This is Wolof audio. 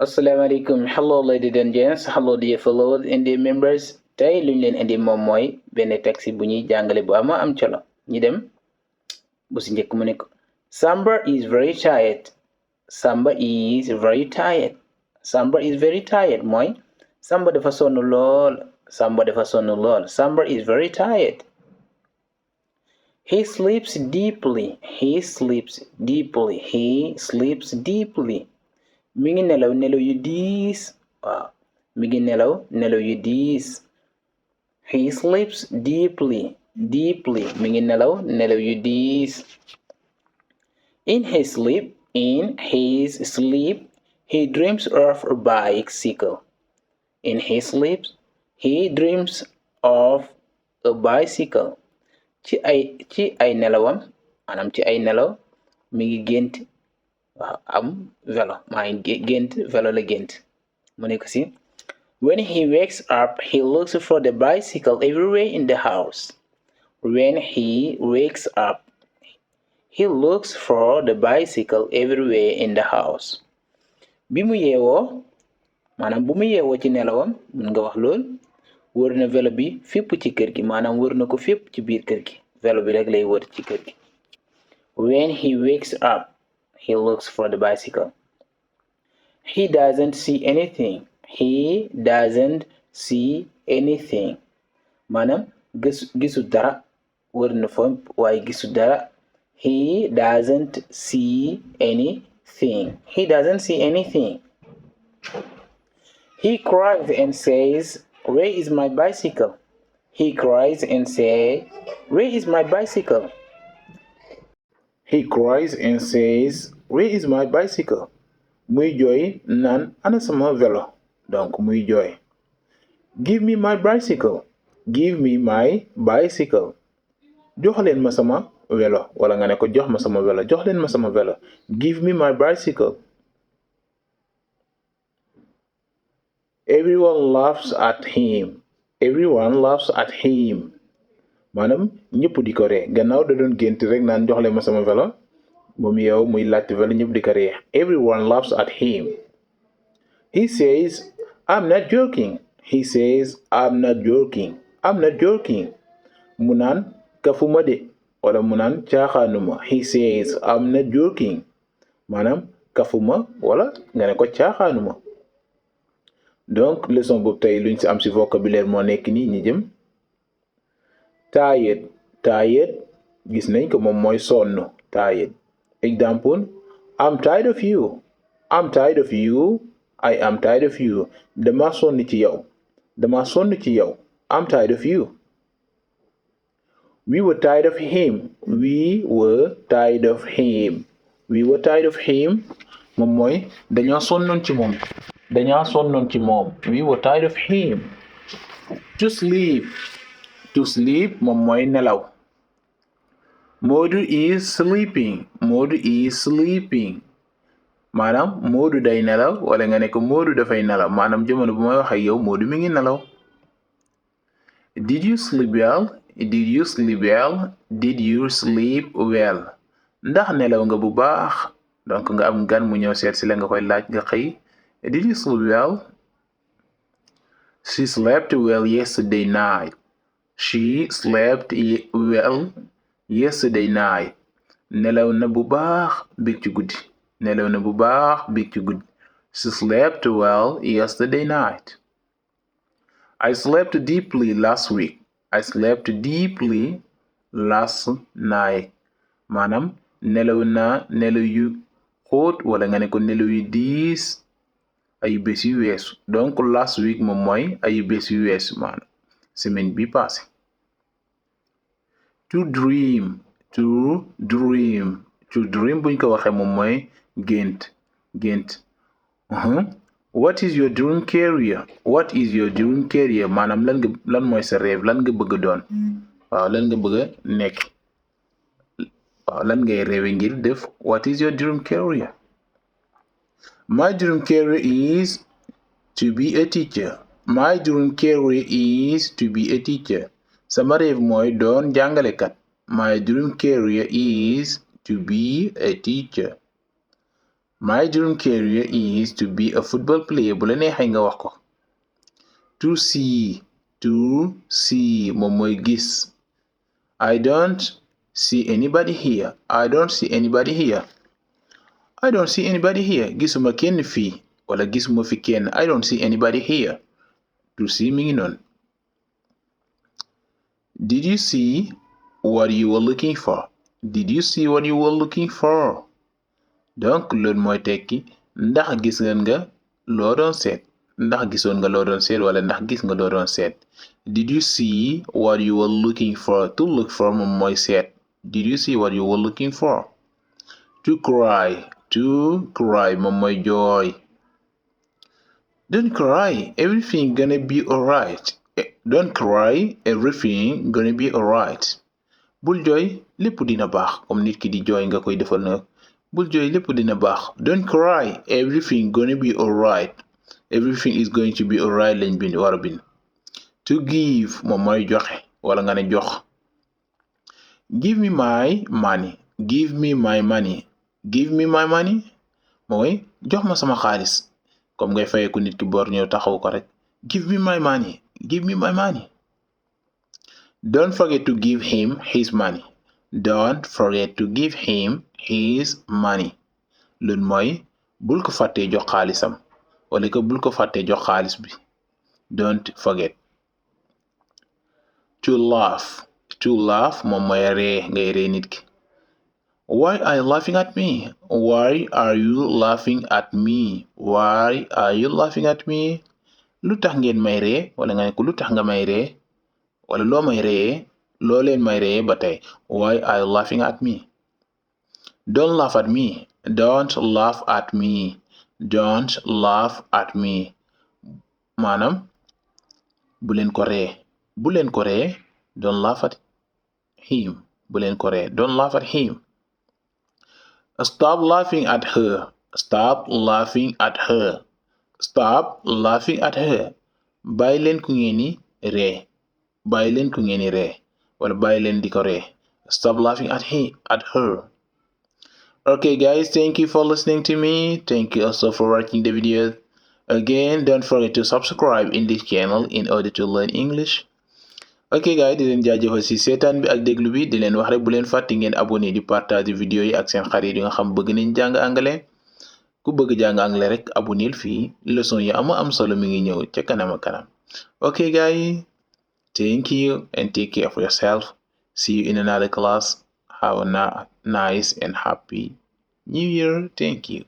Assalamualaikum. Hello, ladies and gents. Hello, dear followers and dear members. Tey luñ leen indi moom mooy benn taxi bu ñuy jàngale bu am solo ñi dem bu si njëkk mu ne ko Samba is very tired. Samba is very tired. Samba is very tired mooy Samba dafa sonn lool. Samba dafa sonn lool. Samba is very tired. He sleeps deeply. He sleeps deeply. He sleeps deeply. Mi ngi nelaw nelaw yu diis. Waaw mi ngi nelaw nelaw yu diis. He sleeps deeply. Deeply mi ngi nelaw nelaw yu diis. In his sleep, he dreams of a bicycle. In his sleep, he dreams of a bicycle. Ci ay nelawam maanaam ci ay nelaw mi ngi gént am vélo maa ngi gént vélo la gént mu ne ko si when he wakes up he looks for the bicycle everywhere in the house. When he wakes up he looks for the bicycle everywhere in the house. Bi mu yeewoo maanaam bu mu yeewoo ci nelawam mun nga wax lool wër na vélo bi fépp ci kër gi maanaam wër na ko fépp ci biir kër gi vélo bi rek lay wër ci kër gi. When he wakes up he looks for the bicycle. He doesn't see anything. He doesn't see anything. Maanaam gisu dara wër na fa waaye gisu dara. He doesn't see anything. He doesn't see anything. He cries and says, "Where is my bicycle?" He cries and says, "Where is my bicycle?" He cries and says, "Where is my bicycle?" Muy jooy naan ana sama vélo. Donc muy jooy. Give me my bicycle. Give me my bicycle. Jox leen ma sama vélo wala nga ne ko jox ma sama vélo. Jox leen ma sama vélo. Give me my bicycle. Everyone laughs at him. Everyone laughs at him. Maanaam ñëpp di ko ree gannaaw da doon gént rek naan jox leen ma sama vélo moom yow muy laajte vélo ñëpp di ko ree. Everyone laughs at him. He says, "I'm not joking." He says, "I'm not joking." I'm not joking. Mu naan kafuma de wala mu naan caaxaanuma. He says, "I'm not joking." Maanaam kafuma wala nga ne ko caaxaanuma. Donc leçon boobu tey luñ si am si vocabulaire moo nekk nii ñi jëm. Tired. Tired gis nañ ko moom mooy sonn. Tired. Example, I'm tired of you. I'm tired of you. I am tired of you. Dama sonn ci yow. Dama sonn ci yow. I'm tired of you. We were tired of him. We were tired of him. We were tired of him moom mooy dañoo sonnoon ci moom. Dañoo sonnoon ci moom. We were tired of him. To sleep. To sleep moom mooy nelaw. Modou is sleeping. Modou is sleeping. Maanaam Modou day nelaw wala nga ne ko Modou dafay nelaw maanaam jamono bu may wax ak yow Modou mi ngi nelaw. Did you sleep well? Did you sleep well? Did you sleep well? Ndax nelaw nga bu baax donc nga am gan mu ñëw seet si la nga koy laaj nga xëy. Did you sleep well? She slept well yesterday night. She slept well yesterday night. Nelaw na bu baax biig ci guddi. Nelaw na bu baax biig ci guddi. She slept well yesterday night. I slept deeply last week. I slept deeply last night. Maanaam nelaw na nelaw yu xóot wala nga ne ko nelaw yu diis ay bés yu weesu. Donc last week moom mooy ay bés yu weesu maanaam semaine bi passé. To dream. To dream. To dream buñ ko waxee moom mooy gént. Gént. What is your dream career? What is your dream career? Maanaam lan mooy sa rêve lan nga bëgg doon. Waaw lan nga bëgg nekk. Waaw lan ngay rêve ngir def. What is your dream career? My dream career is to be a teacher. My dream career is to be a teacher. Sama rêve mooy doon jàngalekat. My dream career is to be a teacher. My dream career is to be a football player. Bu la neexee nga wax ko. To see moom mooy gis. I don't see anybody here. I don't see anybody here. I don't see anybody here. Gisuma kenn fii wala gisuma fi kenn. I don't see anybody here. To see mi ngi noonu. Did you see what you were looking for? Did you see what you were looking for? Donc loolu mooy tekki ndax gis nga loo doon seet. Ndax gisoon nga loo doon seet wala ndax gis nga loo doon seet. Did you see what you were looking for? To look for moom mooy seet. Did you see what you were looking for? To cry moom mooy jooy. Don't cry, everything gonna be alright. Don't cry, everything gonna be alright. Bul jooy lépp dina baax comme nit ki di jooy nga koy defal nag. Bul jooy lépp dina baax. Don't cry, everything gonna be alright. Everything is going to be alright lañ bind war a bind. To give moom mooy joxe wala nga ne jox. Give me my money. Give me my money. Give me my money mooy jox ma sama xaalis comme ngay fayeeku nit ki bor ñëw taxaw ko rek. Give me my money. Give me my money. Don't forget to give him his money. Don't forget to give him his money. Loolu mooy bul ko fàttee jox xaalisam wala que bul ko fàttee jox xaalis bi. Don't forget. To laugh moom mooy ree ngay ree nit ki. Why are you laughing at me? Why are you laughing at me? Why are you laughing at me? Lu tax ngeen may ree wala nga ne ko lu tax nga may ree wala loo may ree loo leen may ree ba tey. Why are you laughing at me? Don't laugh at me. Don't laugh at me. Don't laugh at me. Maanaam bu leen ko ree. Bu leen ko ree. Don't laugh at him. Bu leen ko ree. Don't laugh at him. Stop laughing at her. Stop laughing at her. Stop laughing at her. Bàyyi leen ku ngeen ni ree. Bàyyi leen ku ngeen ni ree wala bàyyi leen di ko ree. Stop laughing at her. Okay guys, thank you for listening to me. Thank you also for watching the video. Again, don't forget to subscribe in this channel in order to learn English. Ok guys, di leen jaajëfal ci seetaan bi ak déglu bi di leen wax rek bu leen fàtte ngeen abonné di partage vidéo yi ak seen xarit yi nga xam bëgg nañ jàng anglais. Ku bëgg jàng anglais rek abonné fii leçon yi am solo mi ngi ñëw ca kanam. Ok guys, thank you and take care of yourself. See you in another class. Have a nice and happy New Year. Thank you.